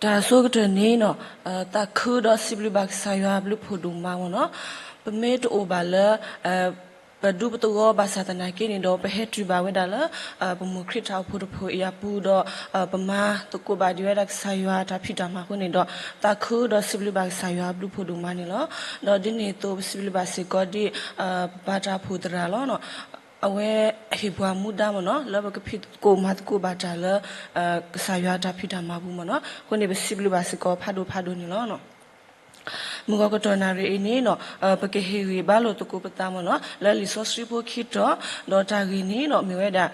တၢ်အဆိကတၢၢ်န့ၣ်နီၤ, သးခုဒီးစံးဘျုးဘၣ်ကစၢ်ယွၤအဘျုးဖးဒိၣ်မးမ့ၢ်နီၤ. ပမ့ၢ်တအိၣ်ဘၣ်လၢ ပဒူပသဝီဘၣ်ဆၣ်သနာ်က့န့ၣ်ဒီး ပဟဲတုၤဘၣ်ဝဲဒၣ်လၢ ပမိၢ်ခရံာ်တၢ်အိၣ်ဖှိၣ်တဖှိၣ်အံၤအပူၤဒီး ပမၤသကိးဘၣ်ဒံးဝဲဒၣ်ကစၢ်ယွၤတၢ်ဖံးတၢ်မၤအဃိန့ၣ်ဒီး သးခုဒီးစံးဘျုးဘၣ်ကစၢ်ယွၤအဘျုးဖးဒိၣ်မးန့ၣ်လီၤ. ဒီးဒ်န့ၣ်အသိး ပစံးဘျုးဘၣ်စ့ၢ်ကီးဒ် ပပၢ်တၢ်အိၣ်ဖှိၣ်သရၣ်လီၤ. အဝဲဟ့ၣ်ပှၤမူဒါမ့ၢ်နီၤ လၢပကဖံးသကိးမၤသကိးဘၣ်တၢ်လၢ ကစၢ်ယွၤတၢ်ဖံးတၢ်မၤပူၤမ့ၢ်နီၤ. အဃိန့ၣ် ပစံးဘျုးဘၣ်စ့ၢ်ကီးဖးဒိၣ်ဖးဒိၣ်န့ၣ်လီၤ. မုၢ်ဂီၤကတီၢ်နၣ်ရံၣ်အံၤန့ၣ်နီၤ, ပကဟ့ၣ်ဂံၢ်ဘါလိာ်သကိးပသးမ့ၢ်နီၤ လၢလံာ်စီဆှံဖိခံတီၤ, ဒီးတၢ်ဂ့ၢ်န့ၣ်နီၤ မ့ၢ်ဝဲဒၣ်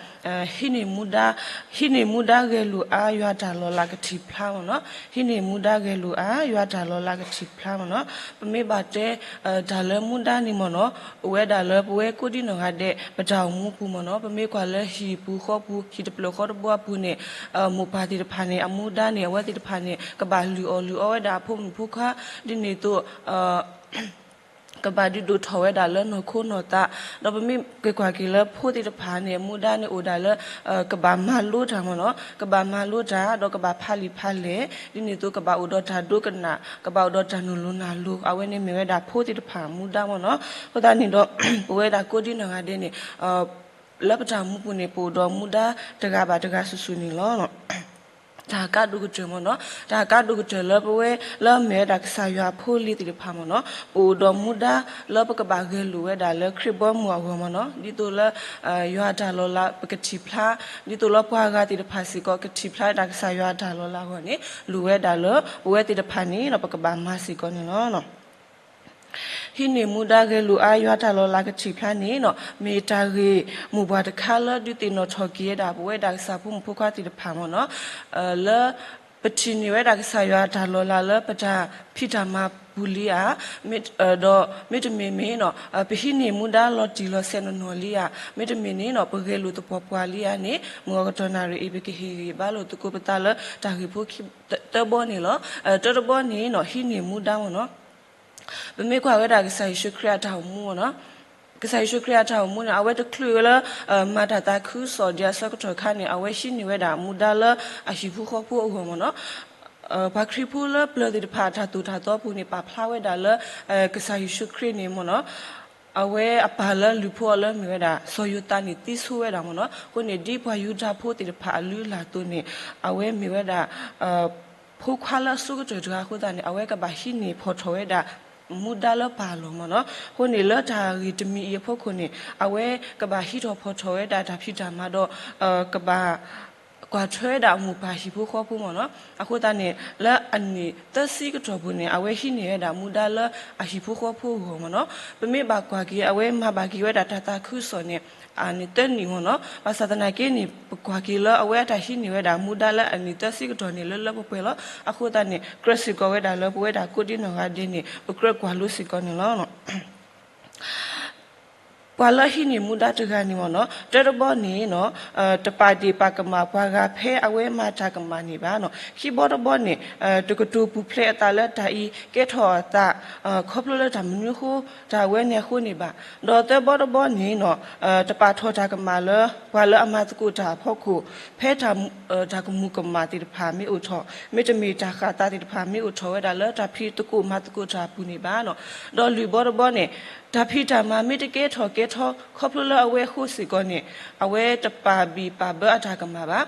ဟံးန့ၢ်မူဒါ, ဟံးန့ၢ်မူဒါဂဲၤလိာ်အါ ယွၤတၢ်လီၤလးကထံၣ်ဖျါမ့ၢ်နီၤ. ဟံးန့ၢ်မူဒါဂဲၤလိာ်အါ ယွၤတၢ်လီၤလးကထံၣ်ဖျါမ့ၢ်နီၤ. ပမ့ၢ်ဘၣ်တဲ တၢ်လၢမူဒါန့ၣ်မ့ၢ်နီၤ, အိၣ်ဝဲဒၣ်လၢပဝဲကိးဒံနီၢ်ဂၤဒဲး ပတၢ်အိၣ်မူပူၤမ့ၢ်နီၤ. ပမ့ၢ်ကွၢ်လၢဟံၣ်ပူၤဃီပူၤ ဟံၣ်တဖျၢၣ်ဃီတဘီအပူၤန့ၣ် မိၢ်ပၢ်သ့ၣ်တဖၣ်န့ၣ် အမူဒါန့ၣ် အဝဲသ့ၣ်တဖၣ်န့ၣ် ကဘၣ်လုၢ်အီၣ်လုၢ်အီဝဲဒၣ်အဖိမုၣ်ဖိခွါ ဒ်န့ၣ်အသိး ကဘၣ်ဒုးဒိၣ်ထီၣ်ဝဲဒၣ်လၢနီၢ်ခိနီၢ်သး, ဒီးပမ့ၢ်က့ၤကွၢ်က့ၤလၢဖိသ့ၣ်တဖၣ်န့ၣ် အမူဒါန့ၣ်အိၣ်ဒၣ်လၢ ကဘၣ်မၤလိတၢ်မ့ၢ်နီၤ, ကဘၣ်မၤလိတၢ် ဒီးကဘၣ်ဖးလံာ်ဖးလဲၢ်, ဒ်န့ၣ်အသိးကဘၣ်အိၣ်ဒီးတၢ်ဒိကနၣ်, ကဘၣ်အိၣ်ဒီးတၢ်နုာ်လီၤနၢ်လီၤ, အဝဲန့ၣ်မ့ၢ်ဝဲဒၣ်ဖိသ့ၣ်တဖၣ်မူဒါမ့ၢ်နီၤ. အဃိသတးန့ၣ်ဒီး ပဝဲဒၣ်ကိးဒံနီၢ်ဂၤဒဲးန့ၣ် လၢပတၢ်အိၣ်မူပူၤန့ၣ် ပအိၣ်ဒီးမူဒါတဂၤဘၣ်တဂၤစုာ်စုာ်န့ၣ်လီၤ. တၢ်ကါဒိၣ်ကတၢၢ်မ့ၢ်နီၤ, တၢ်ကါဒိၣ်ကတၢၢ်လၢပဝဲလၢအမ့ၢ်ဝဲဒၣ်ကစၢ်ယွၤအဖိအလံၤသ့ၣ်တဖၣ်မ့ၢ်နီၤ, ပအိၣ်ဒီးမူဒါလၢပကဘၣ်ဂဲၤလိာ်ဝဲဒၣ်လၢခရံာ်ဘီမုၢ်အဂီၢ်မ့ၢ်နီၤ, ဒ်သိးလၢ ယွၤအတၢ်လီၤလးပကထံၣ်ဖျါ, ဒ်သိးလၢပှၤဂၤသ့ၣ်တဖၣ်စ့ၢ်ကီး ကထံၣ်ဖျါဝဲဒၣ်ကစၢ်ယွၤအတၢ်လီၤလးအဂီၢ်န့ၣ် လိၣ်ဝဲဒၣ်လၢပဝဲသ့ၣ်တဖၣ်န့ၣ်ဒီး ပကဘၣ်မၤစ့ၢ်ကီးန့ၣ်လီၤ. ဟံးန့ၢ်မူဒါဂဲၤလိာ်အါ ယွၤတၢ်လီၤလးကထံၣ်ဖျါန့ၣ်နီၤ, မ့ၢ်တၢ်ဂ့ၢ်မိၢ်ပှၢ်တခါလၢဒုးသ့ၣ်နီၣ်ထီၣ်က့ၤဝဲဒၣ် ပဝဲဒၣ်ကစၢ်ဖိမုၣ်ဖိခွါသ့ၣ်တဖၣ်မ့ၢ်နီၤ, လၢ ပထံၣ်န့ၢ်ဝဲဒၣ်ကစၢ်ယွၤအတၢ်လီၤလးလၢပတၢ်ဖံးတၢ်မၤပူၤလံဧါ, ဒီးမ့တမ့ၢ်မ့ၢ်နီၤ, ပဟံးန့ၢ်မူဒါလီၤတံၢ်လီၤဆဲးနီၢ်နီၢ်လံဧါ, မ့တမ့ၢ်န့ၣ်နီၤ ပဂဲၤလိာ်သပှၢ်ပှၢ်လံဧါန့ၣ် မုၢ်ဂီၤကတီၢ်နၣ်ရံၣ်အံၤ ပကဟ့ၣ်ဂံၢ်ဘါလိာ်သကိးပသးလၢတၢ်ဂ့ၢ်ဖိခံ သၢဘီန့ၣ်လီၤ. တၢတဘီန့ၣ်နီၤ ဟံးန့ၢ်မူဒါမ့ၢ်နီၤ, ပမ့ၢ်ကွၢ်ဝဲဒၣ်ကစၢ်ယ့ၣ်ၡူးခရံာ်အတၢ်အိၣ်မူမ့ၢ်နီၤ, ကစၢ်ယ့ၣ်ၡူးခရံာ်အတၢ်အိၣ်မူန့ၣ် အဝဲတချုးလၢ မၤတၢ်သးခုကစီၣ်ဒံးအဆၢကတီၢ်ခါန့ၣ် အဝဲဟံးန့ၢ်ဝဲဒၣ်မူဒါလၢအဟံၣ်ဖိဃီဖိအဂီၢ်မ့ၢ်နီၤ, ပှၤခရံာ်ဖိလၢပျၢၤသ့ၣ်တဖၣ်အတၢ်သိၣ်တၢ်သီပူၤန့ၣ် ပာ်ဖျါဝဲဒၣ်လၢ ကစၢ်ယ့ၣ်ၡူးခရံာ်န့ၣ်မ့ၢ်နီၤ, အဝဲအပၢ်လၢလုၢ်ဖိအီၤလၢမ့ၢ်ဝဲဒၣ် စီၤယိၤသးန့ၣ်သံဆိဝဲဒၣ်မ့ၢ်နီၤ. အဃိန့ၣ် ဒ်ပှၤယူဒၤဖိသ့ၣ်တဖၣ်အလုၢ်အလၢ်အသိးန့ၣ် အဝဲမ့ၢ်ဝဲဒၣ် ဖိခွါလၢအဆိကတၢၢ်တဂၤအဃိသတးန့ၣ် အဝဲကဘၣ်ဟံးန့ၢ်ဖီၣ်ထီၣ်ဝဲဒၣ် မူဒါလၢပၢ်အလီၢ်မ့ၢ်နီၤ. အဃိန့ၣ် လၢတၢ်ဂ့ၢ်တမံၤအံၤအဖီခိၣ်န့ၣ် အဝဲကဘၣ်ဟံးထီၣ်ဖီၣ်ထီၣ်ဝဲဒၣ်တၢ်ဖံးတၢ်မၤဒီး ကဘၣ် ကွၢ်ထွဲဝဲဒၣ်အမိၢ်ပၢ်ဟံၣ်ဖိဃီဖိမ့ၢ်နီၤ. အဃိသတးန့ၣ် လၢအနံၣ်သၢဆံကတီၢ်ပူၤန့ၣ် အဝဲဟံးန့ၢ်ဝဲဒၣ်မူဒါလၢအဟံၣ်ဖိဃီဖိအဂီၢ်မ့ၢ်နီၤ. ပမ့ၢ်ဘၣ်ကွၢ်က့ၤ အဝဲမၤဘၣ်က့ၤဝဲဒၣ်တၢ်သးခုကစီၣ်န့ၣ် အနံၣ်သၢနံၣ်မ့ၢ်နီၤ. ဘၣ်ဆၣ်သနာ်က့န့ၣ် ပကွၢ်က့ၤလၢအဝဲအတၢ်ဟံးန့ၢ်ဝဲဒၣ်မူဒါလၢအနံၣ်သၢဆံကတီၢ်န့ၣ် လၢလၢပှဲၤပှဲၤလီၤ. အဃိသတးန့ၣ် ကြၢးစ့ၢ်ကီးဝဲဒၣ်လၢပဝဲဒၣ်ကိးဒံနီၢ်ဂၤဒဲးန့ၣ် ပကြၢးကွၢ်လိစ့ၢ်ကီးန့ၣ်လီၤ. ပှၤလၢဟံးန့ၢ်မူဒါတဂၤန့ၣ်မ့ၢ်နီၤ, တၢတဘီန့ၣ်နီၤ, တပာ်ဒ့ၣ်ပာ်ကမၣ်ပှၤဂၤဖဲအဝဲမၤတၢ်ကမၣ်န့ၣ်ဘၣ်နီၤ. ခံဘီတဘီန့ၣ် တကတိၤပူၤဖျဲးအသးလၢတၢ်အံၤ ကဲထီၣ်အသး ခီဖျိလၢတၢ်မနုၤအဃိ တၢ်အဝဲန့ၣ်အဃိန့ၣ်ဘၣ်. ဒီးသၢဘီတဘီန့ၣ်နီၤ, တပာ်ထီၣ်တၢ်ကမၣ်လၢ ပှၤလၢအမၤသကိးတၢ်အဖီခိၣ် ဖဲတၢ် တၢ်ကမူၤကမၣ်သ့ၣ်တဖၣ်မ့ၢ်အိၣ်ထီၣ်, မ့တမ့ၢ်တၢ်ဃၣ်သးသ့ၣ်တဖၣ်မ့ၢ်အိၣ်ထီၣ်ဝဲဒၣ်လၢတၢ်ဖံးသကိးမၤသကိးတၢ်အပူၤန့ၣ်ဘၣ်နီၤ. ဒီးလွံၢ်ဘီတဘီန့ၣ် တၢ်ဖံးတၢ်မၤမ့ၢ်တကဲထီၣ်ကဲထီ ခီဖျိလၢအဝဲအဃိစ့ၢ်ကီးန့ၣ် အဝဲတပာ်ဘံၣ်ပာ်ဘၢအတၢ်ကမၣ်ဘၣ်.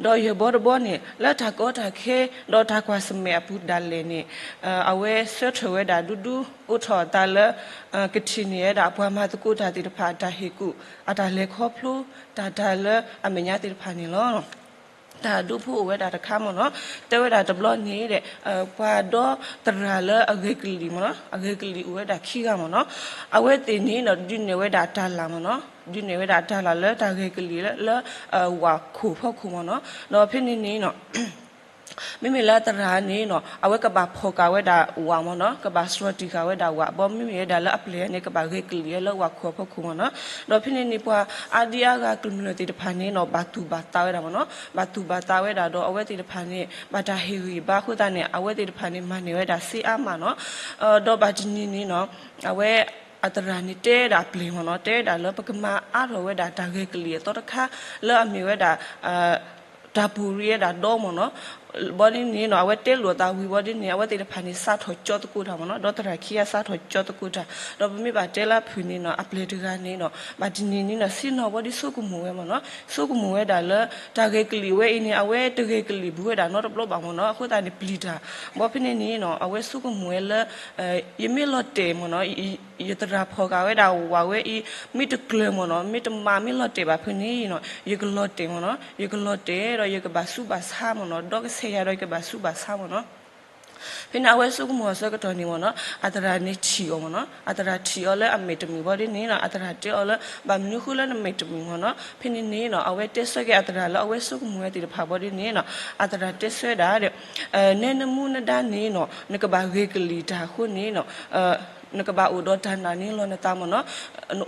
ဒီးယဲၢ်ဘီတဘီန့ၣ် လၢတၢ်ကီတၢ်ခဲ ဒီးတၢ်ကွၢ်ဆၢၣ်မဲာ်အပူၤဒၣ်လဲာ်န့ၣ် အဝဲဆၢထၢၣ်ဝဲဒၣ်ဒူဒူ အိၣ်ထီၣ်အသးလၢ ကထံၣ်န့ၢ်ဝဲဒၣ်ပှၤမၤသကိးတၢ်သ့ၣ်တဖၣ်အတၢ်ဟ့ၣ်ကူၣ် အတၢ်လဲၤခီဖျိ တၢ်တၢ်လၢအမဲာ်ညါသ့ၣ်တဖၣ်န့ၣ်လီၤ. တၢ်ဒိဖိအိၣ်ဝဲဒၣ်တခါမ့ၢ်နီၤ, တဲဝဲဒၣ်တဘျီန့ၣ်ဒီး ပှၤဒီသရၣ်လၢအဂဲၤကလံၣ်မ့ၢ်နီၤ, အဂဲၤကလံၣ်အိၣ်ဝဲဒၣ်ခံဂၤမ့ၢ်နီၤ, အဝဲသ့ၣ်န့ၣ်ဒီး ဒုးနဲၣ်ဝဲဒၣ်တၢ်လၢ်မ့ၢ်နီၤ, ဒုးနဲၣ်ဝဲဒၣ်တၢ်လၢ်လၢတၢ်ဂဲၤကလံၣ်လၢ လၢဝၣ်ခိၣ်ဖီခိၣ်မ့ၢ်နီၤ, ဒီးဖဲန့ၣ်န့ၣ်နီၤ မ့မ့ၢ်လၢသရၣ်န့ၣ်နီၤ အဝဲကဘၣ်ဖီၣ်ဃာ်ဝဲဒၣ်ဝၣ်မ့ၢ်နီၤ, ကဘၣ်စှီၤတံၢ်ဃာ်ဝဲဒၣ်ဝၣ်, ဘီမ့မ့ၢ်ဝဲဒၣ်လၢအပျဲၢ်န့ၣ် ကဘၣ်ဂဲၤကလံၣ်လၢဝၣ်ခိၣ်အဖီခိၣ်မ့ၢ်နီၤ, ဒီးဖဲန့ၣ်န့ၣ် ပှၤအါဒံအါဂၤကမျၢၢ်သ့ၣ်တဖၣ်န့ၣ်နီၤ ဘၣ်သူၣ်ဘၣ်သးဝဲဒၣ်မ့ၢ်နီၤ, ဘၣ်သူၣ်ဘၣ်သးဝဲဒၣ်ဒီး အဝဲသ့ၣ်တဖၣ်န့ၣ် ဘၣ်တၢ်ဟ့ၣ်ဂံၢ်ဘါအဃိသတးန့ၣ် အဝဲသ့ၣ်တဖၣ်န့ၣ် မၤန့ၢ်ဝဲဒၣ်စ့အါမးနီၤ, ဒီးဘၣ်တနံၤန့ၣ်နီၤ အဝဲအသရၣ်န့ၣ် တဲဝဲဒၣ်အပျဲၢ်မ့ၢ်နီၤ, တဲဝဲဒၣ်လၢပကမၤအါထီၣ်ဝဲဒၣ်တၢ်ဂဲၤကလံၣ်အသီတခါ လၢအမ့ၢ်ဝဲဒၣ် တၢ်ပူၤရံဝဲဒၣ်ဒီမ့ၢ်နီၤ, ဘီဒ်န့ၣ်နီၤ အဝဲတဲလိာ်အသးဝံၤဘီဒ်န့ၣ် အဝဲသ့ၣ်တဖၣ်န့ၣ် စးထီၣ်ကၠီသကိးတၢ်မ့ၢ်နီၤ, ဒီးသရၣ်ခံဂၤစးထီၣ်ကၠီသကိးတၢ်, ဒီးပမ့ၢ်ဘၣ်တဲလၢဖုၣ်န့ၣ်နီၤ အပျဲၢ်တဂၤန့ၣ်နီၤ ဘၣ်တနံၤန့ၣ်နီၤ ဆ့ၣ်နီၤဘီဒ်ဆိကမိၣ်ဝဲမ့ၢ်နီၤ, ဆိကမိၣ်ဝဲဒၣ်လၢ တၢ်ဂဲၤကလံၣ်ဝဲအံၤန့ၣ် အဝဲတဂဲၤကလံၣ်ဘူးဝဲဒၣ်နီတဘျီဘၣ်မ့ၢ်နီၤ, အဃိသတးန့ၣ်ပျံၤတၢ်, ဘီဖဲန့ၣ်န့ၣ်နီၤ အဝဲဆိကမိၣ်ဝဲလၢ ယမ့ၢ်လီၤတဲာ်မ့ၢ်နီၤ ယသရၣ်ဖီၣ်ဃာ်ဝဲဒၣ်ဝၤဝဲအံၤ မ့ၢ်တကျၢၤမ့ၢ်နီၤ မ့ၢ်တမၤမ့ၢ်လီၤတဲာ်ဘၣ်ဖဲန့ၣ်နီၤ ယကလီၤတဲာ်မ့ၢ်နီၤ ယကလီၤတဲာ်ဒီးယကဘၣ်ဆူးဘၣ်ဆါမ့ၢ်နီၤ ဒီကစဲးယၤဒီးယကဘၣ်ဆူးဘၣ်ဆါမ့ၢ်နီၤ. ဖဲန့ၣ်အဝဲဆိကမိၣ်အဆၢကတီၢ်န့ၣ်မ့ၢ်နီၤ အသရၣ်န့ၣ်ထံၣ်အီၤမ့ၢ်နီၤ, အသရၣ်ထံၣ်အီၤလၢအမဲာ်တမုာ်ဘီဒ်န့ၣ်နီၤ အသရၣ်တဲအီၤလၢ ဘၣ်မနုၤဃိလၢနမဲာ်တမုာ်မ့ၢ်နီၤ. ဖဲန့ၣ်န့ၣ်နီၤ အဝဲတဲဆၢက့ၤအသရၣ်လၢအဝဲဆိကမိၣ်ဝဲသ့ၣ်တဖၣ်ဘီဒ်န့ၣ်နီၤ အသရၣ်တဲဆၢဒၣ်ဒီး နဲနမူနဒါန့ၣ်နီၤ နကဘၣ်ဂဲၤကလံၣ်တၢ်အဃိန့ၣ်နီၤ နကဘၣ်အိၣ်ဒီးတၢ်နာ်န့ၢ်လီၤနသးမ့ၢ်နီၤ,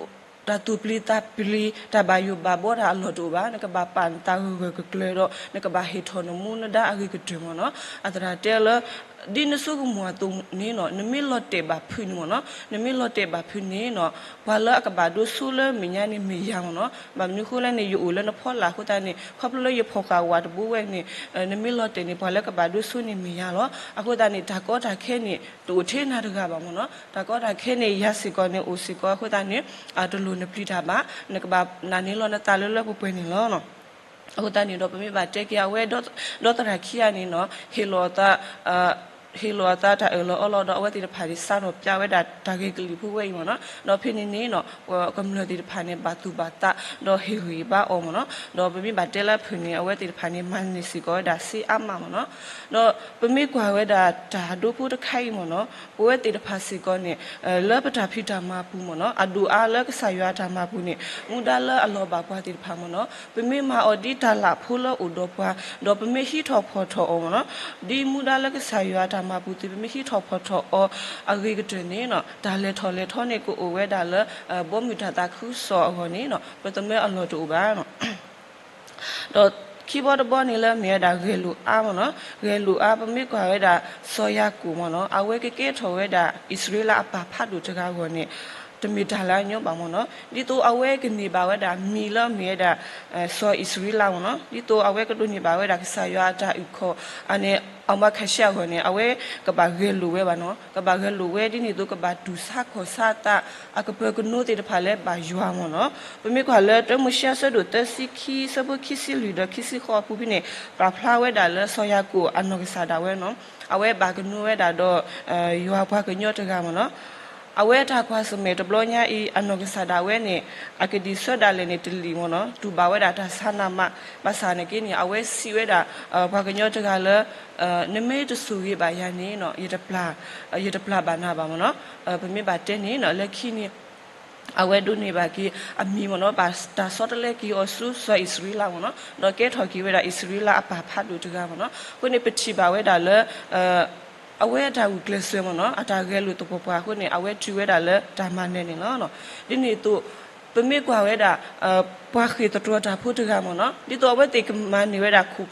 တၢ်သူၣ်ပျံၤသးပျံၤ တၢ်ဘၣ်ယိၣ်ဘၣ်ဘီတၢ်အလီၢ်တအိၣ်ဘၣ်, နကဘၣ်ပာ်နသးဂၢၢ်ဂၢၢ်ကျၢၤကျၢၤဒီး နကဘၣ်ဟ့ၣ်ထီၣ်နမူနဒါအဂ့ၤကတၢၢ်မ့ၢ်နီၤ. အသရၣ်တဲလၢ ဒ်နဆိကမိၣ်အသိးန့ၣ်နီၤ နမ့ၢ်လီၤတဲာ်ဘၣ်ဖုးန့ၣ်မ့ၢ်နီၤ, နမ့ၢ်လီၤတဲာ်ဘၣ်ဖုးန့ၣ်နီၤ ပှၤလၢအကဘၣ်ဒိဆိလၢမဲာ်ညါန့ၣ်မ့ၢ်ယၤမ့ၢ်နီၤ. ဘၣ်မနုၤဃိလဲၣ်န့ၣ် ယအိၣ်လၢနဖီလာ်အဃိသတးန့ၣ် ခီဖျိလၢယဖီၣ်ဃာ်ဝၤတဘိဝဲန့ၣ် နမ့ၢ်လီၤတဲာ်န့ၣ် ပှၤလၢကဘၣ်ဒိဆိန့ၣ်မ့ၢ်ယၤလီၤ. အဃိသတးန့ၣ် တၢ်ကီတၢ်ခဲန့ၣ် တအိၣ်ထဲနၤတဂၤဘၣ်မ့ၢ်နီၤ. တၢ်ကီတၢ်ခဲန့ၣ် ယၤစ့ၢ်ကီးန့ၣ်အိၣ်စ့ၢ်ကီးအဃိသတးန့ၣ် တလိၣ်နပျံၤတၢ်ဘၣ်, နကဘၣ်နာ်န့ၢ်လီၤနသးလၢလၢပှဲၤပှဲၤန့ၣ်လီၤ. အဃိသတးန့ၣ်ဒီး ပမ့ၢ်ဘၣ်တဲက့ၤအဝဲ ဒီသရၣ်ခံဂၤန့ၣ်နီၤ ဟ့ၣ်လီၤအသး ဟ့ၣ်လီၤအသးတၢ်အၢၣ်လီၤအီလီၤဒီး အဝဲသ့ၣ်တဖၣ်န့ၣ် စးထီၣ်ပျးဝဲဒၣ်တၢ်ဂဲၤကလံၣ်ဖိဝဲအံၤမ့ၢ်နီၤ. ဒီးဖဲန့ၣ်န့ၣ်နီၤ ကမျၢၢ်သ့ၣ်တဖၣ်န့ၣ် ဘၣ်သူၣ်ဘၣ်သး ဒီးဟ့ၣ်ဂံၢ်ဘါအီၤမ့ၢ်နီၤ. ဒီးပမ့ၢ်ဘၣ်တဲလၢဖုၣ်န့ၣ် အဝဲသ့ၣ်တဖၣ်န့ၣ် မၤန့ၢ်စ့ၢ်ကီးဝဲဒၣ်စ့အါမးမ့ၢ်နီၤ. ဒီးပမ့ၢ်ကွၢ်ဝဲဒၣ်တၢ်ဒိဖိတခါအံၤမ့ၢ်နီၤ ပဝဲသ့ၣ်တဖၣ်စ့ၢ်ကီးန့ၣ် လၢပတၢ်ဖံးတၢ်မၤပူၤမ့ၢ်နီၤ အဒိၣ်အါလၢကစၢ်ယွၤအတၢ်မၤပူၤန့ၣ် မူဒါလၢအလီၤဘၣ်ပှၤသ့ၣ်တဖၣ်မ့ၢ်နီၤ ပမ့ၢ်မၤအီၤဒ်တၢ်လၢ်ဖိလၢအိၣ်ဒီးပှၤ ဒီးပမ့ၢ်ဟံးထီၣ်ဖီၣ်ထီၣ်အီၤမ့ၢ်နီၤ ဒ်မူဒါလၢကစၢ်ယွၤအတၢ်မၤပူၤသ့ၣ် ပမ့ၢ်ဟံးထီၣ်ဖီၣ်ထီၣ်အီၤအဂ့ၤကတၢၢ်န့ၣ်နီၤ တၢ်လဲၤထီၣ်လဲၤထီန့ၣ် ကအိၣ်ဝဲဒၣ်လၢ ဘီမုၢ်တၢ်သးခုကစီၣ်အဂီၢ်န့ၣ်နီၤ ပသမၢအလီၢ်တအိၣ်ဘၣ်နီၤ. ဒီးခံဘီတဘီန့ၣ်လၢမ့ၢ်ဝဲဒၣ်ဂဲၤလိာ်အါမ့ၢ်နီၤ ဂဲၤလိာ်အါ ပမ့ၢ်ကွၢ်ဝဲဒၣ်စီၤယၤကိာ်မ့ၢ်နီၤ အဝဲကကဲထီၣ်ဝဲဒၣ်အံၣ်စရ့လးအပၢ်ဖးဒိၣ်တဂၤအဂီၢ်န့ၣ် တမ့ၢ်တၢ်လၢအညီဘၣ်မ့ၢ်နီၤ ဒ်သိးအဝဲကန့ၢ်ဘၣ်ဝဲဒၣ်မံၤလၢမ့ၢ်ဝဲဒၣ် စီၤအံၣ်စရ့လးမ့ၢ်နီၤ ဒ်သိးအဝဲကဒိးန့ၢ်ဘၣ်ဝဲဒၣ်ကစၢ်ယွၤအတၢ်အုၣ်ခီၣ်အန့ၣ် အမၤခးရှဲအဂီၢ်န့ၣ် အဝဲကဘၣ်ဂဲၤလိာ်ဝဲဘၣ်နီၤ ကဘၣ်ဂဲၤလိာ်ဝဲဒ်န့ၣ်သိးကဘၣ်တူၢ်ဆါခီၣ်ဆါအသး အကပၢၤကနိသ့ၣ်တဖၣ်လၢဘၣ်ယွၤမ့ၢ်နီၤ ပမ့ၢ်ကွၢ်လၢတၢမိၤၡ့အဆၢဒိၣ်သၢဆံခံ ဆၢဖိခံဆံလွံၢ်ဒီးခံဆံဃိးအပူၤဖဲန့ၣ် ပာ်ဖျါဝဲဒၣ်လၢစီၤယၤကိာ်အနီၢ်ကစၢ်ဒၣ်ဝဲနီၤ အဝဲဘၣ်ကနိဝဲဒၣ်ဒီး ယွၤပှၤကညီတဂၤမ့ၢ်နီၤ အဝဲတၢ်ကွၢ်ဆၢၣ်မဲာ်တဘျီညါအံၤ အနီၢ်ကစၢ်ဒၣ်ဝဲန့ၣ် အကဒံၣ်ဆၢဒၣ်လဲာ်န့ၣ်တလံာ်မ့ၢ်နီၤ တူၢ်ဘၣ်ဝဲဒၣ်တၢ်ဆါနးမး ဘၣ်ဆၣ်နာ်က့န့ၣ် အဝဲစံးဝဲဒၣ် ပှၤကညီတဂၤလၢ နမ့ၢ်တဆိၣ်ဂ့ၤဘၣ်ယၤန့ၣ်နီၤ ယတပျၢ် ယတပျၢ်ဘၣ်နၤဘၣ်မ့ၢ်နီၤ ပမ့ၢ်ဘၣ်တဲန့ၣ်နီၤ လၢခံန့ၣ် အဝဲဒိးန့ၢ်ဘၣ်က့ၤအမံၤမ့ၢ်နီၤ ဘၣ်တၢ်ဆီတလဲက့ၤအီၤဆူစီၤအံၣ်စရ့လးမ့ၢ်နီၤ ဒီးကဲထီၣ်က့ၤဝဲဒၣ်အံၣ်စရ့လးအပၢ်ဖးဒိၣ်တဂၤမ့ၢ်နီၤ အဃိန့ၣ် ပထံၣ်ဘၣ်ဝဲဒၣ်လၢ အဝဲအတၢ်ဂုာ်ကျဲးစၢးမ့ၢ်နီၤ အတၢ်ဂဲၤလိာ်သပှၢ်ပှၢ်အဃိန့ၣ် အဝဲတုၤဝဲဒၣ်လၢတၢ်မၤနၢၤန့ၣ်လီၤ. ဒ်န့ၣ်အသိး ပမ့ၢ်ကွၢ်ဝဲဒၣ် ပှၤဃ့ၢ်သတြီၤတၢ်ဖိတဂၤမ့ၢ်နီၤ ဒ်သိးအဝဲသ့ၣ်ကမၤန့ၢ်ဝဲဒၣ် ခိၣ်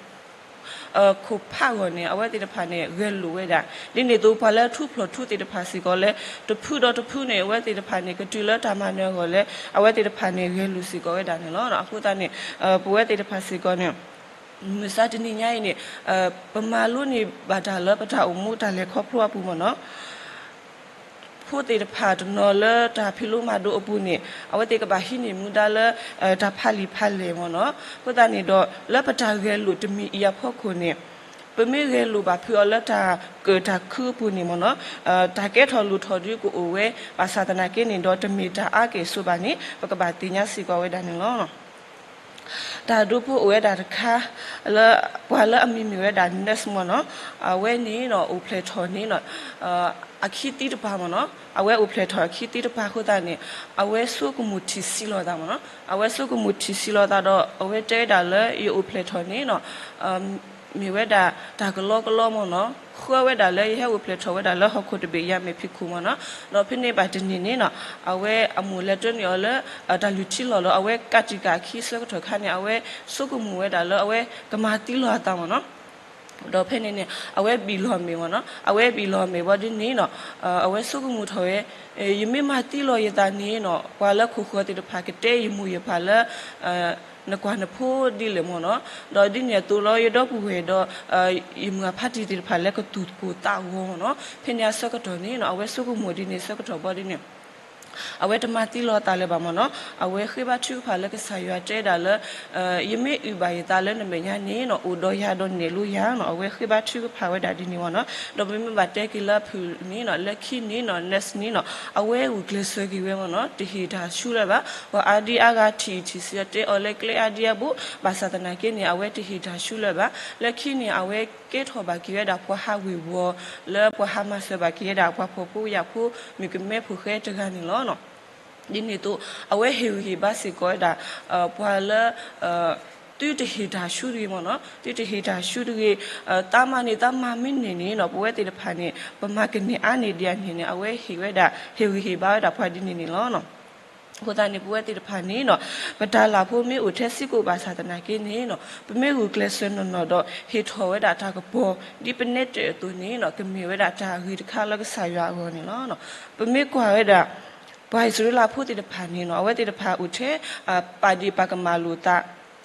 ဖးအဂီၢ်န့ၣ် အဝဲသ့ၣ်တဖၣ်န့ၣ် ဂဲၤလိာ်ဝဲဒၣ် ဒ်န့ၣ်အသိးပှၤလၢထူဖျိးထူသ့ၣ်တဖၣ်စ့ၢ်ကီးလၢ တဖုဒီးတဖုန့ၣ် အဝဲသ့ၣ်တဖၣ်န့ၣ် ကတုၤလၢတၢ်မၤနၢၤအဂီၢ်လၢ အဝဲသ့ၣ်တဖၣ်န့ၣ် ဂဲၤလိာ်စ့ၢ်ကီးဝဲဒၣ်န့ၣ်လီၤ. အဃိသတးန့ၣ် ပဝဲသ့ၣ်တဖၣ်စ့ၢ်ကီးန့ၣ် မုၢ်မဆါတနံၤညါအံၤန့ၣ် ပမၤလိန့ၢ်ဘၣ်တၢ်လၢပတၢ်အိၣ်မူတၢ်လဲၤခီဖျိအပူၤမ့ၢ်နီၤ ဖိသ့ၣ်တဖၣ်တနီၤလၢတၢ်ဖံးလိမၤဒိးအပူၤန့ၣ် အဝဲသ့ၣ်ကဘၣ်ဟံးန့ၢ်မူဒါလၢ တၢ်ဖးလံာ်ဖးလဲၢ်မ့ၢ်နီၤ. အဃိသတးန့ၣ်ဒီး လၢပတၢ်ဂဲၤလိာ်တမံၤအံၤအဖီခိၣ်န့ၣ် ပမ့ၢ်ဂဲၤလိာ်ဘၣ်ဖုးအီၤလၢတၢ်ကၢၣ်တၢ်ခုအပူၤန့ၣ်မ့ၢ်နီၤ တၢ်ကဲထီၣ်လိၣ်ထီၣ်ဒုကအိၣ်ဝဲ ဘၣ်ဆၣ်သနာ်က့န့ၣ်ဒီး တမ့ၢ်တၢ်အါက့ၢ်အစိဘၣ်န့ၣ် ပကဘၣ်သ့ၣ်ညါစ့ၢ်ကီးဝဲဒၣ်န့ၣ်လီၤ. တၢ်ဒိဖိအိၣ်ဝဲဒၣ်တခါ လၢပှၤလၢအမံၤမ့ၢ်ဝဲဒၣ် Nurse မ့ၢ်နီၤ, အဝဲန့ၣ်ဒီးအိၣ်ဖျဲၣ်ထီၣ်န့ၣ် အခံသံတပၤမ့ၢ်နီၤ, အဝဲအိၣ်ဖျဲၣ်ထီၣ်အခံသံတပၤအဃိသတးန့ၣ် အဝဲဆိကမိၣ်ထံၣ်ဆံးလီၤသးမ့ၢ်နီၤ, အဝဲဆိကမိၣ်ထံၣ်ဆံးလီၤသးဒီး အဝဲတဲဝဲဒၣ်လၢယအိၣ်ဖျဲၣ်ထီၣ်န့ၣ် မ့ၢ်ဝဲဒၣ်တၢ်ကလီကလီမ့ၢ်နီၤ, ဃၢဝဲဒၣ်လၢယဟဲအိၣ်ဖျဲၣ်ထီၣ်ဝဲဒၣ်လၢဟီၣ်ခိၣ်တဘ့ၣ်ယၤမဲာ်ဖံးခိၣ်မ့ၢ်နီၤ, ဒီးဖဲန့ၣ်ဘၣ်တနံၤန့ၣ်နီၤ အဝဲအမိၢ်လဲၤတၢန့ၢ်အီၤလၢ တၢ်လုၢ်ထံလီၢ်လၢ အဝဲကးတံာ်ဃာ်အခံဆၢကတီၢ်ခါန့ၣ် အဝဲဆိကမိၣ်ဝဲဒၣ်လၢအဝဲကမၤသံလီၤအသးမ့ၢ်နီၤ ဒီးဖဲန့ၣ်န့ၣ် အဝဲဘံၣ်လီၤမဲာ်မ့ၢ်နီၤ, အဝဲဘံၣ်လီၤမဲာ်ဘီဒ်န့ၣ်နီၤ အဝဲဆိကမိၣ်ထီၣ်ဝဲ ယမ့ၢ်မၤသံလီၤယသးန့ၣ်နီၤ ပှၤလၢခိၣ်ဃၢၤသ့ၣ်တဖၣ်ကတဲယမိၢ်ယပၢ်လၢ နကွၢ်နဖိဒ်လဲၣ်မ့ၢ်နီၤ, ဒီးဒ်န့ၣ်အသိးလီၤ ယဒီပုၢ်ဝဲၢ်ဒီး ယမုၢ်အဖါတံၢ်သ့ၣ်တဖၣ်လၢကသူၣ်ကိၢ်သးဂီၤမ့ၢ်နီၤ, ဖဲန့ၣ်အဆၢကတီၢ်န့ၣ်နီၤ အဝဲဆိကမိၣ်ဒ်န့ၣ်ဆၢကတီၢ်ဘီဒ်န့ၣ် အဝဲတမၤသံလီၤသးလၢၤဘၣ်မ့ၢ်နီၤ, အဝဲဃ့ဘါထုကဖၣ်လၢကစၢ်ယွၤတဲဒၣ်လၢ ယမ့ၢ်အုၣ်ဘၣ်ယသးလၢနမဲာ်ညါန့ၣ်နီၤ အိၣ်ဒီးယၤဒီးနဲၣ်လိယၤနီၤ, အဝဲဃ့ဘါထုကဖၣ်ဝဲဒၣ်ဒ်န့ၣ်မ့ၢ်နီၤ, ဒီးပမ့ၢ်ဘၣ်တဲက့ၤလၢအဖုၣ်န့ၣ်နီၤ လၢခံန့ၣ်နီၤ နၢ်စ်န့ၣ်နီၤ အဝဲဂုာ်ကျဲးစၢးက့ၤဝဲမ့ၢ်နီၤ တဟ့ၣ်တၢ်ဆူလၢၤဘၣ်, ပှၤအါဒံအါဂၤထံၣ်အံၤထံၣ်ဆံးအီၤတဲအီၤလၢကျဲအါဒံအါဘိ, ဘၣ်ဆၣ်သနာ်က့န့ၣ် အဝဲတဟ့ၣ်တၢ်ဆူလၢၤဘၣ်, လၢခံန့ၣ် အဝဲကဲထီၣ်ဘၣ်က့ၤဝဲဒၣ်ပှၤဟးဝ့ၤဝီၤ လၢပှၤဟးမၤစၢၤဘၣ်က့ၤဝဲဒၣ်ပှၤဖှီၣ်ဖိယာ်ဖိ မုၣ်ကမဲဖိဃဲတဂၤန့ၣ်လီၤ. ဒ်န့ၣ်အသိး အဝဲဟ့ၣ်ဂံၢ်ဟ့ၣ်ဘါစ့ၢ်ကီးဝဲဒၣ် ပှၤလၢ သုတဟ့ၣ်တၢ်ဆူတဂ့ၤမ့ၢ်နီၤ, သုတဟ့ၣ်တၢ်ဆူတဂ့ၤ, တၢ်မၤန့ၣ် တၢ်မၤမ့ၢ်န့ၢ်န့ၣ်နီၤ ပဝဲသ့ၣ်တဖၣ်န့ၣ် ပမၤကန့ၢ်အါန့ၢ်ဒံးအန့ၣ်န့ၣ် အဝဲဟ့ၣ်ဝဲဒၣ် ဟ့ၣ်ဂံၢ်ဟ့ၣ်ဘါဝဲဒၣ်ပှၤဒ်န့ၣ်န့ၣ်လီၤ. အဃိသတးန့ၣ် ပဝဲသ့ၣ်တဖၣ်န့ၣ်နီၤ ပတၢ်လၢ်ဖိမ့ၢ်အိၣ်ထဲစ့ၢ်ကီးဘၣ်ဆၣ်သနာ်က့န့ၣ်နီၤ ပမ့ၢ်ဂုာ်ကျဲးစၢးနီၢ်နီၢ်ဒီး ဟ့ၣ်ထီၣ်ဝဲဒၣ်တၢ်ကပီၤ ဒ်ပနဲတၢၣ်အသိးန့ၣ်နီၤ ကမ့ၢ်ဝဲဒၣ်တၢ်ဂ့ၤတခါလၢကစၢ်ယွၤအဂီၢ်န့ၣ်လီၤ. ပမ့ၢ်ကွၢ်ဝဲဒၣ် ပှၤအံၣ်စရ့လးဖိသ့ၣ်တဖၣ်န့ၣ်နီၤ အဝဲသ့ၣ်တဖၣ်အိၣ်ထဲ ပာ်ဒ့ၣ်ပာ်ကမၣ်လိာ်သး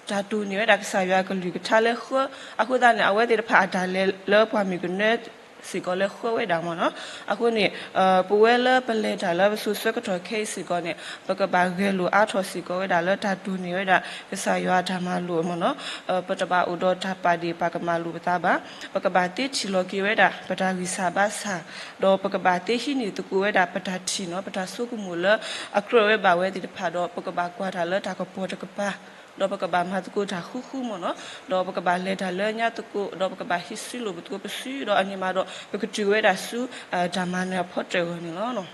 တၢ်တိၢ်န့ၢ်ဝဲဒၣ်ကစၢ်ယွၤအကလုၢ်ကထါလၢဃၢ အဃိသတးန့ၣ် အဝဲသ့ၣ်တဖၣ်အတၢ်လဲၤလၢပှၤမုၣ်ကနၢစ့ၢ်ကီးလၢဃၢဝဲဒၣ်မ့ၢ်နီၤ. အဃိန့ၣ် ပဝဲလၢပလဲၤတၢ်လၢပစိၤဆၢကတီၢ်ခဲအံၤစ့ၢ်ကီးန့ၣ် ပကဘၣ်ဂဲၤလိာ်အါထီၣ်စ့ၢ်ကီးဝဲဒၣ်လၢတၢ်တိၢ်န့ၢ်ဝဲဒၣ် ကစၢ်ယွၤအတၢ်မၤလိာ်မ့ၢ်နီၤ. ပတဘၣ်အိၣ်ဒီးတၢ်ပာ်ဒ့ၣ်ပာ်ကမၣ်လိာ်ပသးဘၣ်. ပကဘၣ်သ့ထံၣ်လီၤက့ၤဝဲဒၣ် ပတၢ်ဂံၢ်စၢ်ဘါစၢ်, ဒီးပကဘၣ်သ့ဟံးန့ၢ်သကိးဝဲဒၣ်ပတၢ်ထံၣ်နီၤ ပတၢ်ဆိကမိၣ်လၢအကြၢးဝဲဘၣ်ဝဲသ့ၣ်တဖၣ်ဒီး ပကဘၣ်ကွၢ်တၢ်လၢတၢ်ကပီၤတကပၤ ဒီးပကဘၣ်မၤသကိးတၢ်ဃူဃူမ့ၢ်နီၤ. ဒီးပကဘၣ်လဲၤတၢ်လၢညါသကိး ဒီးပကဘၣ်ဟံးစုလိာ်ပသကိးပစုဒီးအန့ၣ်မးဒီး ပကတုၤဝဲဒၣ်ဆူ တၢ်မၤနၢၤအဖီတၢၣ်အဂီၢ်န့ၣ်လီၤ.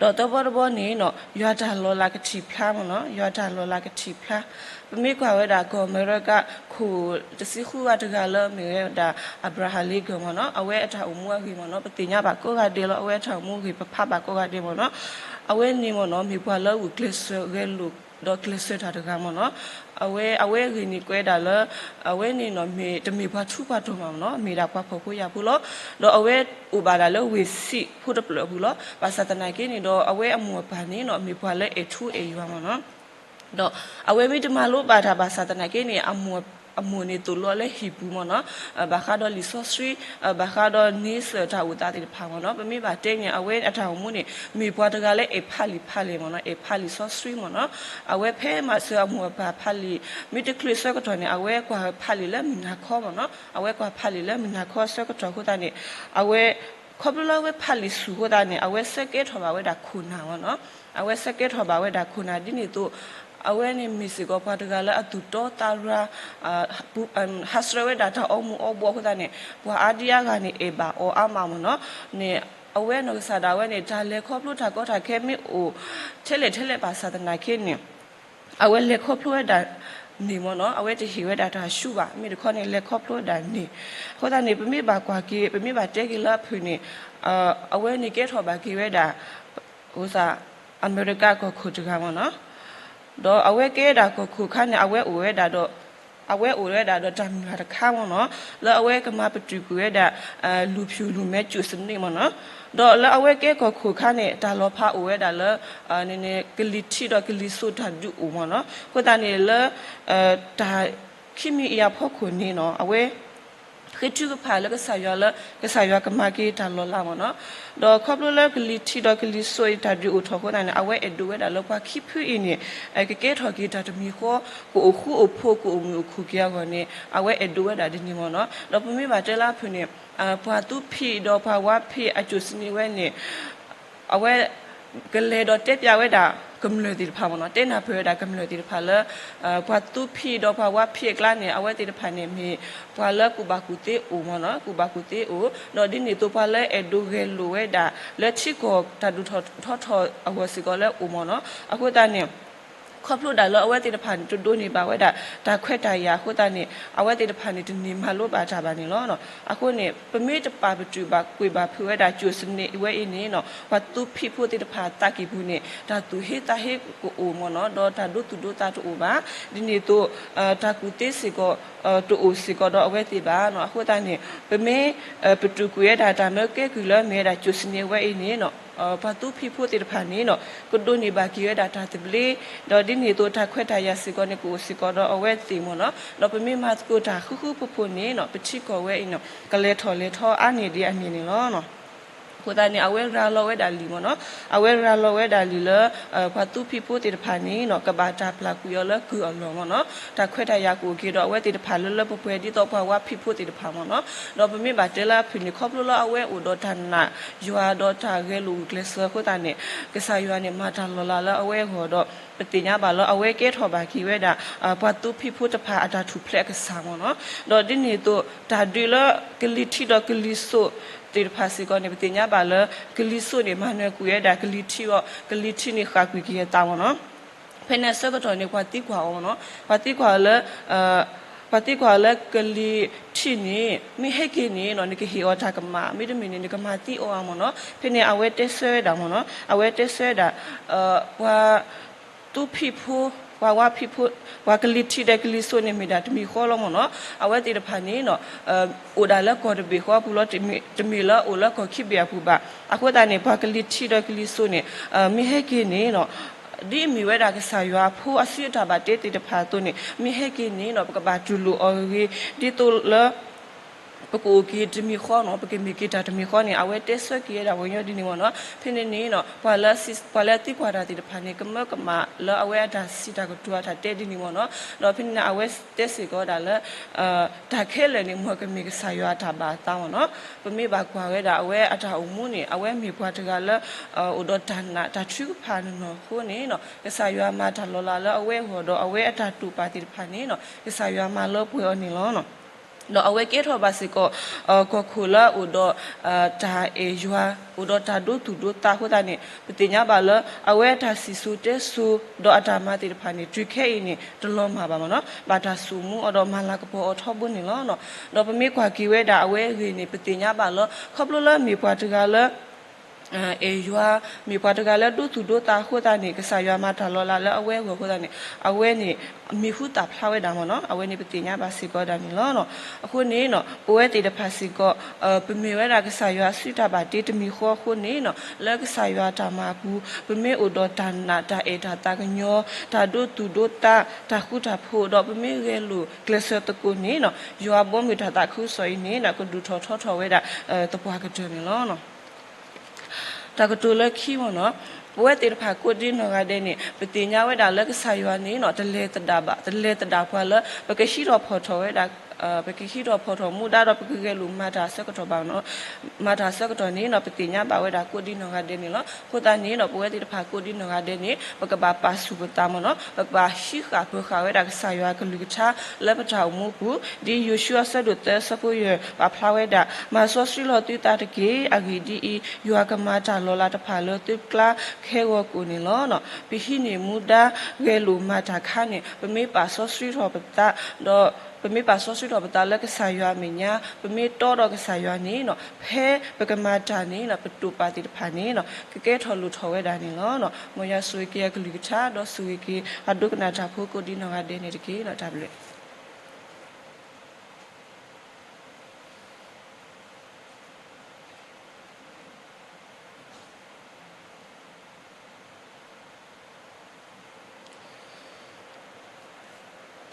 ဒီးသၢဘီတဘီန့ၣ်နီၤ ယွၤတၢ်လီၤလးကထံၣ်ဖျါမ့ၢ်နီၤ, ယွၤတၢ်လီၤလးကထံၣ်ဖျါ. ပမ့ၢ်ကွၢ်ဝဲဒၣ်ကီၢ်အမဲရကၤခိၣ်တဆံဃုဂၤတဂၤလၢမ့ၢ်ဝဲဒၣ် Abraham Lincoln မ့ၢ်နီၤ, အဝဲအတၢ်အိၣ်မူအဂ့ၢ်မ့ၢ်နီၤ ပသ့ၣ်ညါဘၣ်ကိးဂၤဒဲးလီၤ. အဝဲအတၢ်အိၣ်မူအဂ့ၢ် ပဖးဘၣ်ကိးဂၤဒဲးမ့ၢ်နီၤ. အဝဲန့ၣ်မ့ၢ်နီၤ မ့ၢ်ပှၤလၢဂုာ်ကျဲးစၢးဂဲၤလိာ် ဒီးကျဲးစၢးတၢ်တဂၤမ့ၢ်နီၤ. အဝဲ အဝဲအဂ့ၢ်န့ၣ်ကွဲးဒၣ်လၢ အဝဲန့ၣ်နီၤ မ့ၢ် တမ့ၢ်ပှၤထူးပှၤတီၤမးမ့ၢ်နီၤ, မ့ၢ်ဒၣ်ပှၤဖှီၣ်ဖိယာ်ဖိလီၤ. ဒီးအဝဲအိၣ်ဘၣ်ဒၣ်လၢဝ့ၢ်ဆံးဖိတဖျၢၣ်အပူၤလီၤ. ဘၣ်ဆၣ်သနာ်က့န့ၣ်ဒီး အဝဲအမိၢ်အပၢ်န့ၣ်နီၤ မ့ၢ်ပှၤလၢအဲၣ်ထူအဲၣ်ယွၤမ့ၢ်နီၤ. ဒီးအဝဲမ့ၢ်တမၤလိဘၣ်တၢ်ဘၣ်ဆၣ်သနာ်က့န့ၣ် အမိၢ်န့ၣ်သိၣ်လိလၢဟံၣ်ပူၤမ့ၢ်နီၤ, ဘၣ်ဃးဒီးလံာ်စီဆှံ ဘၣ်ဃးဒီးန့ဆၢၣ်တၢ်အိၣ်သးသ့ၣ်တဖၣ်မ့ၢ်နီၤ. ပမ့ၢ်ဘၣ်တဲန့ၣ် အဝဲအတၢ်အိၣ်မူန့ၣ် မ့ၢ်ပှၤတဂၤလၢအဲၣ်ဖးလံာ်ဖးလဲၢ်မ့ၢ်နီၤ, အဲၣ်ဖးလံာ်စီဆှံမ့ၢ်နီၤ. အဝဲဖဲမၤစၢၤအမိၢ်အပၢ်ဖးလံာ် မ့ၢ်တချုးဆၢကတီၢ်န့ၣ် အဝဲကွၢ်ဖးလံာ်လၢမုၢ်နၤခီမ့ၢ်နီၤ, အဝဲကွၢ်ဖးလံာ်လၢမုၢ်နၤခီဆၢကတီၢ်အဃိသတးန့ၣ် အဝဲ ခီဖျိလၢအဝဲဖးလံာ်ဆူၣ်အဃိသတးန့ၣ် အဝဲဆၢကဲထီၣ်ဘၣ်ဝဲဒၣ်ခိၣ်နၢ်မ့ၢ်နီၤ, အဝဲဆၢကဲထီၣ်ဘၣ်ဝဲဒၣ်ခိၣ်နၢ်ဒ်န့ၣ်အသိး အဝဲန့ၣ်မ့ၢ်စ့ၢ်ကီးပှၤတဂၤလၢအသူၣ်တီသးရၤ ဟးဆှဲးဝဲဒၣ်တၢ်အီမူၤအီဘှီးအဃိသတးန့ၣ် ပှၤအါဒံအါဂၤန့ၣ် အဲၣ်ဘၣ်အီၤအါမးမ့ၢ်နီၤ. န့ၣ် အဝဲနီၢ်ကစၢ်ဒၣ်ဝဲန့ၣ် တၢ်လဲၤခီဖျိတၢ်ကီတၢ်ခဲမ့ၢ်အိၣ် ထဲလဲၣ်ထဲလဲၣ်ဘၣ်ဆၣ်သနာ်က့န့ၣ် အဝဲလဲၤခီဖျိဝဲဒၣ်န့ၣ်မ့ၢ်နီၤ, အဝဲတဟ့ၣ်ဝဲဒၣ်တၢ်ဆူၣ်ဘၣ်, မ့ၢ်တခီန့ၣ် လဲၤခီဖျိဝဲဒၣ်န့ၣ်. အဃိသတးန့ၣ် ပမ့ၢ်ဘၣ်ကွၢ်က့ၤ ပမ့ၢ်ဘၣ်တဲက့ၤလၢအဖုၣ်န့ၣ် အဝဲန့ၣ်ကဲထီၣ်ဘၣ်က့ၤဝဲဒၣ် အမဲရကၤကီၢ်ခိၣ်တဂၤမ့ၢ်နီၤ. ဒီးအဝဲကဲဒၣ်ကီၢ်ခိၣ်အခါန့ၣ် အဝဲအိၣ်ဝဲဒၣ်ဒီး အဝဲအိၣ်ဝဲဒၣ်ဒီးတၢ်မုၢ်လၢ်တခါမ့ၢ်နီၤ, လၢအဝဲကမၤပတုာ်ကွံာ်ဝဲဒၣ် လူၤဖၠူၣ်လူၤမဲကၠိၣ်စနံးမ့ၢ်နီၤ. ဒီးလၢအဝဲကဲကီၢ်ခိၣ်အခါန့ၣ် တၢ်လီၤဖးအိၣ်ဝဲဒၣ်လၢ ကလံၤထံးဒီးကလံၤစိးတၢ်ဒုးအိၣ်မ့ၢ်နီၤ. အဃိသတးန့ၣ်လၢ တၢ်ခံမံၤအံၤအဖီခိၣ်န့ၣ်နီၤ အဝဲ ဃ့ထုကဖၣ်လၢကစၢ်ယွၤလၢ ကစၢ်ယွၤကမၤက့ၤတၢ်လီၤလးမ့ၢ်နီၤ. ဒီးခီဖျိလၢကလံၤထံးဒီးကလံၤစိးအံၤတၢ်ဒုးအိၣ်ထီၣ်အဃိသတးန့ၣ် အဝဲအဲၣ်ဒိးဝဲဒၣ်လၢပှၤခံဖုအံၤန့ၣ် ကကဲထီၣ်က့ၤတၢ်တမံၤဃီ ကအိၣ်ဃူအိၣ်ဖိး ကအိၣ်မုာ်အိၣ်ခုၣ်က့ၤအဂီၢ်န့ၣ် အဝဲအဲၣ်ဒိးဝဲဒၣ်ဒ်န့ၣ်မ့ၢ်နီၤ. ဒီးပမ့ၢ်ဘၣ်တဲလၢအဖုၣ်န့ၣ် ပှၤသူဖံးဒီးပှၤဝါဖံးအကၠိၣ်စနံးဝဲန့ၣ် အဝဲ ကလဲၤဒီးတဲပျးဝဲဒၣ်ကမျၢၢ်သ့ၣ်တဖၣ်မ့ၢ်နီၤ, တဲနၢ်ပၢၢ်ဝဲဒၣ်ကမျၢၢ်သ့ၣ်တဖၣ်လၢ ပှၤသူဖံးဒီးပှၤဝါဖံးအကျါန့ၣ် အဝဲသ့ၣ်တဖၣ်န့ၣ် မ့ၢ်ပှၤလၢကူၣ်ဘၣ်ကူၣ်သ့အိၣ်မ့ၢ်နီၤ, ကူၣ်ဘၣ်ကူၣ်သ့အိၣ်, ဒီးဒ်န့ၣ်အသိးပှၤလၢအဲၣ်ဒိးဂဲၤလိာ်ဝဲဒၣ် လၢထံကီၢ်တၢ်ဒိၣ်ထီၣ်ထီထီၣ်အဂီၢ်စ့ၢ်ကီးလၢအိၣ်မ့ၢ်နီၤ. အဃိသတးန့ၣ် ခီဖျိဒၣ်လၢအဝဲသ့ၣ်တဖၣ်န့ၣ် တဒိးန့ၢ်ဘၣ်ဝဲဒၣ် တၢ်ခွဲးတၢ်ယာ်အဃိသတးန့ၣ် အဝဲသ့ၣ်တဖၣ်န့ၣ် တန့ၢ်မၤလိဘၣ်တၢ်ဘၣ်န့ၣ်လီၤ. အဃိန့ၣ် ပမ့ၢ်တပာ်ပတုာ်ဘၣ်ကွံာ်ဘၣ်ဖုးဝဲဒၣ်ကၠိၣ်စနံးဝဲအံၤန့ၣ်နီၤ ပှၤသူဖံးဖိသ့ၣ်တဖၣ်သးကံၢ်ပူၤန့ၣ် တၢ်သူၣ်ဟ့သးဟ့ကအိၣ်မ့ၢ်နီၤ, ဒီးတၢ်ဒိသူၣ်ဒိသးတအိၣ်ဘၣ်. ဒ်န့ၣ်အသိး တၢ်ကူၣ်သ့စ့ၢ်ကီး တအိၣ်စ့ၢ်ကီးဒီးအဝဲသ့ၣ်ဘၣ်နီၤ. အဃိသတးန့ၣ် ပမ့ၢ်ပတုာ်ကွံာ်ဝဲဒၣ်တၢ်မၢကဲကုၢ်လၢမ့ၢ်ဝဲဒၣ်ကၠိၣ်စနံးဝဲအံၤန့ၣ်နီၤ ပှၤသူဖံးဖိသ့ၣ်တဖၣ်န့ၣ်နီၤ ကဒိးန့ၢ်ဘၣ်က့ၤဝဲဒၣ်တၢ်သဘျ့, ဒီးဒ်န့ၣ်အသိးတၢ်ခွဲးတၢ်ယာ်စ့ၢ်ကီးန့ၣ် ကအိၣ်စ့ၢ်ကီးဒီးအဝဲသ့ၣ်မ့ၢ်နီၤ. ဒီးပမ့ၢ်မၤသကိးတၢ်ဃုဃုဖိးဖိးန့ၣ်နီၤ ပထံကီၢ်ဝဲအံၤနီၤ ကလဲၤထီၣ်လဲၤထီအါန့ၢ်ဒံးအန့ၣ်န့ၣ်လီၤ. အဃိသတးန့ၣ် အဝဲရၤလီၤဝဲဒၣ်လံာ်မ့ၢ်နီၤ, အဝဲရၤလီၤဝဲဒၣ်လံာ်လၢ ပှၤသူဖံးဖိသ့ၣ်တဖၣ်န့ၣ်နီၤ ကဘၣ်တၢ်ပျၢ်ကွံာ်အီၤလၢကုၢ်အလီၢ်မ့ၢ်နီၤ, တၢ်ခွဲးတၢ်ယာ်ကအိၣ်က့ၤဒီးအဝဲသ့ၣ်တဖၣ်လၢလၢပှဲၤပှဲၤ ဒ်သိးပှၤဝါဖံးဖိသ့ၣ်တဖၣ်မ့ၢ်နီၤ. ဒီးပမ့ၢ်ဘၣ်တဲလၢအဖုၣ်န့ၣ် ခီဖျိလၢအဝဲအိၣ်ဒီးတၢ်နာ်ယွၤဒီးတၢ်ဂဲၤလိာ်ဂုာ်ကျဲးစၢးအဃိသတးန့ၣ် ကစၢ်ယွၤန့ၣ် မၤတၢ်လီၤလးလၢအဝဲအဂီၢ်ဒီး ပသ့ၣ်ညါဘၣ်လၢအဝဲကဲထီၣ်ဘၣ်က့ၤဝဲဒၣ် ပှၤသူဖံးဖိတဖၣ်အတၢ်ထူၣ်ဖျဲးအကစၢ်မ့ၢ်နီၤ. ဒီးဒ်န့ၣ်အသိး တၢ်ဒုးလၢကလံၤထံးဒီးကလံၤစိးသ့ၣ်တဖၣ်စ့ၢ်ကီးန့ၣ် ပသ့ၣ်ညါဘၣ်လၢ ကလံၤစိးန့ၣ် မၤနၢၤကွံာ်ဝဲဒၣ်ကလံၤထံးအီၤ, ကလံၤထံးန့ၣ်ဃၣ်ကွံာ်က့ၤအသးမ့ၢ်နီၤ. ဖဲန့ၣ်အဆၢကတီၢ်န့ၣ် ပှၤသံကွၢ်အီၤမ့ၢ်နီၤ, ပှၤသံကွၢ်အီၤလၢ ပှၤသံကွၢ်အီၤလၢကလံၤထံးန့ၣ် မ့ၢ်ဟဲက့ၤန့ၣ်နီၤ နကဟ့ၣ်အီၤတၢ်ကမၣ်, မ့တမ့ၢ်န့ၣ် နကမၤသံအီၤဧါမ့ၢ်နီၤ. ဖဲန့ၣ်အဝဲတဲဆၢဝဲဒၣ်မ့ၢ်နီၤ, အဝဲတဲဆၢဝဲဒၣ် ပှၤသူဖံးဖိ, ပှၤဝါဖံးဖိ, ပှၤကလံၤထံးဒီးကလံၤစိးန့ၣ်မ့ၢ်ဒၣ်တမံၤဃီလီၤမ့ၢ်နီၤ. အဝဲသ့ၣ်တဖၣ်န့ၣ်နီၤ အိၣ်ဒၣ်လၢကီၢ်တဘ့ၣ်ဃီအပူၤလီၤ, တမ့ၢ်လၢအိၣ်လၢကီၢ်ခံဘ့ၣ်အပူၤဘၣ်. အဃိသတးန့ၣ် ပှၤကလံၤထံးဒီးကလံၤစိးန့ၣ် မ့ၢ်ဟဲက့ၤန့ၣ်နီၤ ဒ်အမ့ၢ်ဝဲဒၣ်ကစၢ်ယွၤအဖိအစုအတၢ်ဘၣ်တ့သ့ၣ်တဖၣ်အသိးန့ၣ် မ့ၢ်ဟဲက့ၤန့ၣ်နီၤ ပကဘၣ်တူၢ်လိာ်အီၤဂ့ၤဂ့ၤ ဒ်သိးလၢ ပကအိၣ်က့ၤတမံၤဃီနီၤ, ပကမ့ၢ်က့ၤတၢ်တမံၤဃီန့ၣ် အဝဲတဲဆၢက့ၤဝဲဒၣ်ပှၤကညီဒ်န့ၣ်မ့ၢ်နီၤ. ဖဲန့ၣ်န့ၣ်နီၤ ပှၤလၢသံကွၢ်တၢ်သ့ၣ်တဖၣ်န့ၣ် ကမၢကမၣ်လၢအဝဲအတၢ်စံးတၢ်ကတိၤအတၢ်တဲဒ်န့ၣ်မ့ၢ်နီၤ. ဒီးဖဲန့ၣ်န့ၣ် အဝဲတဲစ့ၢ်ကီးဝဲဒၣ်လၢ တၢ်ခဲလၢာ်န့ၣ် မ်ကမ့ၢ်ကစၢ်ယွၤအတၢ်ဘၣ်အသးမ့ၢ်နီၤ. ပမ့ၢ်ဘၣ်ကွၢ်ဝဲဒၣ်အဝဲအတၢ်အိၣ်မူန့ၣ် အဝဲမ့ၢ်ပှၤတဂၤလၢ အိၣ်ဒီးတၢ်နာ်တၢ်ထုကဖၣ်နီၢ်နီၢ်အဃိန့ၣ်နီၤ ကစၢ်ယွၤမၤတၢ်လီၤလးလၢအဝဲအဂီၢ်ဒီး အဝဲအတၢ်တိာ်ပာ်သ့ၣ်တဖၣ်န့ၣ်နီၤ ကစၢ်ယွၤမၤလၢပှဲၤအီၤန့ၣ်လီၤ. ဒီးအဝဲကဲထီၣ်ဘၣ်စ့ၢ်ကီး ကီၢ်ခိၣ်လၢအအိၣ်ဒီး တၢ်အဲၣ်ယွၤ, အိၣ်ဒီးတၢ်ဒိသူၣ်ဒိသးအဃိသတးန့ၣ် ပသ့ၣ်ညါဘၣ်လၢ အဝဲအတၢ်စံၣ်စိၤတဲစိၤ ဒီးအတၢ်မၤသ့ၣ်တဖၣ်န့ၣ် တုၤခဲအံၤန့ၣ် တလီၤမၢ်ဘၣ်မ့ၢ်နီၤ. ဘၣ်တၢ်စိာ်မူအီၤဒီးမၤလၤကပီၤအီၤထီဘိန့ၣ်လီၤ. ဒီးပမ့ၢ်ကွၢ်က့ၤဝဲဒၣ်အဝဲအဂ့ၢ်န့ၣ် ပသ့ၣ်ညါဘၣ်လၢ ခီဖျိလၢမ့ၢ်ပှၤတဂၤလၢ အဲၣ်ယွၤ, မ့ၢ်ပှၤတဂၤလၢဒိသူၣ်ဒိသးအဃိသတးန့ၣ် ကစၢ်ယွၤမၤတၢ်လီၤလးလၢအဝဲအဂီၢ်အဃိသတးန့ၣ် အဝဲန့ၣ် မံၤဟူသၣ်ဖျါဝဲဒၣ်မ့ၢ်နီၤ, အဝဲန့ၣ်ပသ့ၣ်ညါဘၣ်စ့ၢ်ကီးဒၣ်န့ၣ်လီၤ. အဃိန့ၣ်နီၤ ပဝဲသ့ၣ်တဖၣ်စ့ၢ်ကီး ပမ့ၢ်ဝဲဒၣ်ကစၢ်ယွၤအစုတၢ်ဘၣ်တ့တမံၤဃီအဃိန့ၣ်နီၤ လၢကစၢ်ယွၤအတၢ်မၤအပူၤ ပမ့ၢ်အိၣ်ဒီးတၢ်နာ်တၢ်အဲၣ်တၢ်သးကညီၤ တၢ်ဒိသူၣ်ဒိသး တၢ်ဃူတၢ်ဖိး ဒီးပမ့ၢ်ဂဲၤလိာ်ကျဲးစၢးသကိးန့ၣ်နီၤ ယွၤဘီမုၢ်တၢ်သးခုကစီၣ်အံၤန့ၣ် ကဒုၣ်ထီၣ်ထီထီၣ်ဝဲဒၣ် သပှၢ်ကတၢၢ်န့ၣ်လီၤ. တၢ်ကတိၤလၢခံမ့ၢ်နီၤ ပဝဲသ့ၣ်တဖၣ်ကိးဒံနီၢ်ဂၤဒဲးန့ၣ် ပသ့ၣ်ညါဝဲဒၣ်လၢကစၢ်ယွၤန့ၣ်နီၤ တလဲၤသဒၣ်ဘၣ် တလဲၤသဒၣ်ပှၤလၢ ပကဟံးထီၣ်ဖီၣ်ထီၣ်ဝဲဒၣ် ပကဟံးထီၣ်ဖီၣ်ထီၣ်မူဒါဒီးပကဂဲၤလိာ်မၤတၢ်အဆၢကတီၢ်ဘၣ်နီၤ မၤတၢ်အဆၢကတီၢ်န့ၣ်နီၤ ပသ့ၣ်ညါဘၣ်ဝဲဒၣ်ကိးဒံနီၢ်ဂၤဒဲးန့ၣ်လီၤ. အဃိသတးန့ၣ်နီၤ ပဝဲသ့ၣ်တဖၣ်ကိးဒံနီၢ်ဂၤဒဲးန့ၣ် ပကဘၣ်ပာ်ဆူၣ်ပသးမ့ၢ်နီၤ ပကဘၣ်ဟံးဃာ်ပၢၤဃာ်ဝဲဒၣ်ကစၢ်ယွၤအကလုၢ်ကထါလၢပတၢ်အိၣ်မူအပူၤ ဒ်ယိၤၡူအဆၢဒိၣ်သၢအဆၢဖိယဲၢ် ပာ်ဖျါဝဲဒၣ် မၤစီဆှံလီၤသုသးတက့ၢ်. အဂ့ၢ်ဒ်အံၤ, ယွၤကမၤတၢ်လီၤလးတဖၣ်လၢသုကျါခဲဂီၤကိာ်န့ၣ်လီၤ. ပဟံးန့ၢ်မူဒါဂဲၤလိာ်မၤတၢ်အခါန့ၣ် ပမ့ၢ်ပာ်စီဆှံထီၣ်ပသး ဒီး ပမ့ၢ်ပာ်စီဆှံထီၣ်ပသးလၢကစၢ်ယွၤအမဲာ်ညါ ပမ့ၢ်တီဒီးကစၢ်ယွၤန့ၣ်နီၤ ဖဲပကမၤတၢ်န့ၣ်နီၤ ပတိာ်ပာ်သ့ၣ်တဖၣ်န့ၣ်နီၤ ကကဲထီၣ်လိၣ်ထီၣ်ဝဲဒၣ်န့ၣ်လီၤ. မ်ယွၤဆိၣ်ဂ့ၤက့ၤအကလုၢ်ကထါ ဒီးဆိၣ်ဂ့ၤက့ၤအဒိကနၣ်တၢ်ဖိကိးဒံနီၢ်ဂၤဒဲးန့ၣ်တက့ၢ်. တၢ်ဘျုး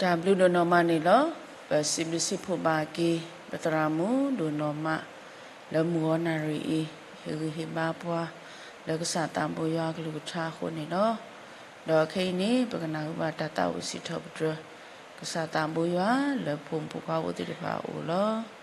တၢ်ဘျုးဒိၣ်နီၢ်မးန့ၣ်လီၤ. ပစံးဘျုးစံးဖှိၣ်ဘၣ်က့ၤ ပသရၣ်မုၣ်ဒိၣ်နီၢ်မး လၢမုၢ်ဂီၤနၣ်ရံၣ်အံၤ ဟ့ၣ်ဂံၢ်ဟ့ၣ်ဘါပှၤ လၢကစၢ်သးဘိယွၤအကလုၢ်ကထါအဃိန့ၣ်လီၤ. ဒီးခဲအံၤန့ၣ် ပကနၢ်ဟူဘၣ်တၢ်သးဝံၣ်စံးထီၣ်ပတြၢၤ ကစၢ်သးဘိယွၤလၢပဖိမုၣ်ဖိခွါအိၣ်သ့ၣ်တဖၣ်အအိၣ်လီၤ.